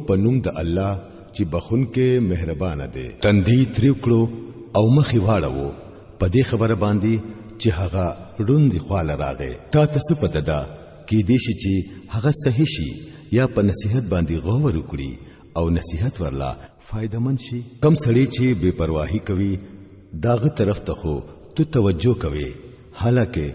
کوم په نوم د الله چې بخونکې مهربان دی. تندی تریو کړو او مخې واړوو په دې خبره باندې چې هغه ړوند خواله راغی. تا ته څه پته ده، کیدای شي چې هغه صحیح شي یا په نصیحت باندې غور وکړي او نصیحت ورلا فایدمن شي. کم سړی چې بے پرواهی کوي داغه طرف ته خو ته توجه کوي، حالانکه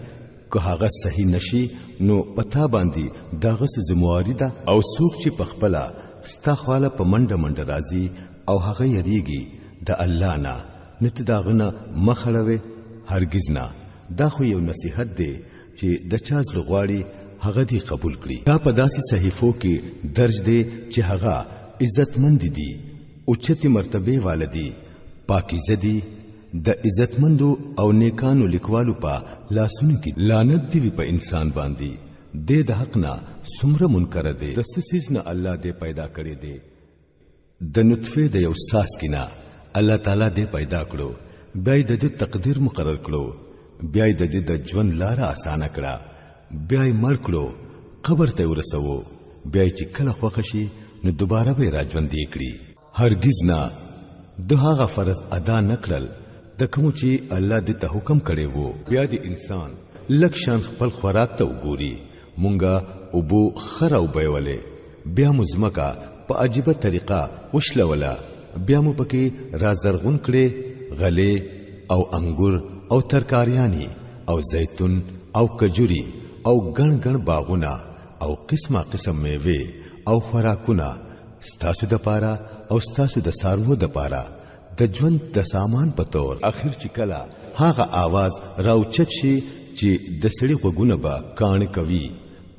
که هغه صحیح نشي نو پتا باندې داغه څه ذمہواری ده. او څوک چې پخپله ستا خواله په منډه منډه راځي او هغه یریږي د الله نه، نه ته داغه نه مخ اړوې هرګز نه. دا خو یو نصیحت دی چې د چا زړه غواړي هغه دی قبول کړي. دا په داسې صحیفو کې درج دی چې هغه عزتمند دي، اوچتې مرتبې واله دي، پاکیزه دي، د عزتمندو او نیکانو لیکوالو په لاسونو کې. لعنت دی وي په انسان باندې، دې د حق نه څومره منکر دی. د څه څیز نه الله دې پیدا کړی دی؟ د نطفې د یو څاڅکي نه الله تعالی دې پیدا کړو، بیا یې د دې تقدیر مقرر کړو، بیا یې د دې د ژوند لاره اسانه کړه، بیا یې مړ کړو، قبر ته یې ورسوو، بیا یې چې کله خوښه شي نو دوباره به یې راژوندی کړي. هرګز نه، ده هغه فرض ادا نه کړل د کومو چې الله دې ته حکم کړی وو. بیا دې انسان لږ شان خپل خوراک ته وګوري، مونږه اوبو ښه راوبیولې، بیا مو ځمکه په عجیبه طریقه وشلوله، بیا مو پکې رازرغون کړې غلې او انګور او ترکاریانې او زیتون او کجوري او ګڼ ګڼ باغونه او قسمه قسم میوې او خوراکونه ستاسو د پاره او ستاسو د څاروو د پاره د ژوند د سامان په تور. اخر چې کله هغه آواز راوچت شي چې د سړي غوږونه به کاڼه کوي،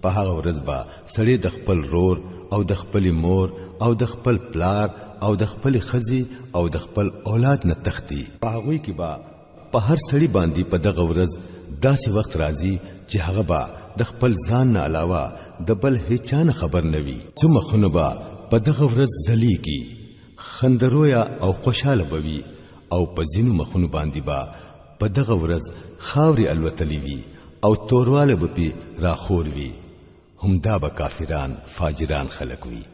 په هغه ورځ به سړی د خپل رور او د خپل مور او د خپل پلار او د خپل ښځې او د خپل اولاد نه تښتي. په هغوی کې به په هر سړي باندې په دغه ورځ داسې وخت راځي چې هغه به د خپل ځان نه علاوه د بل هیچا نه خبر نه وي. څه مخونه به په دغه ورځ ځلیږي، خندرویه او خوشحاله به وي، او په ځینو مخونو باندې به په دغه ورځ خاورې الوتلې وي او توروالی به پې راخور وي. همدا به کافران فاجران خلک وي.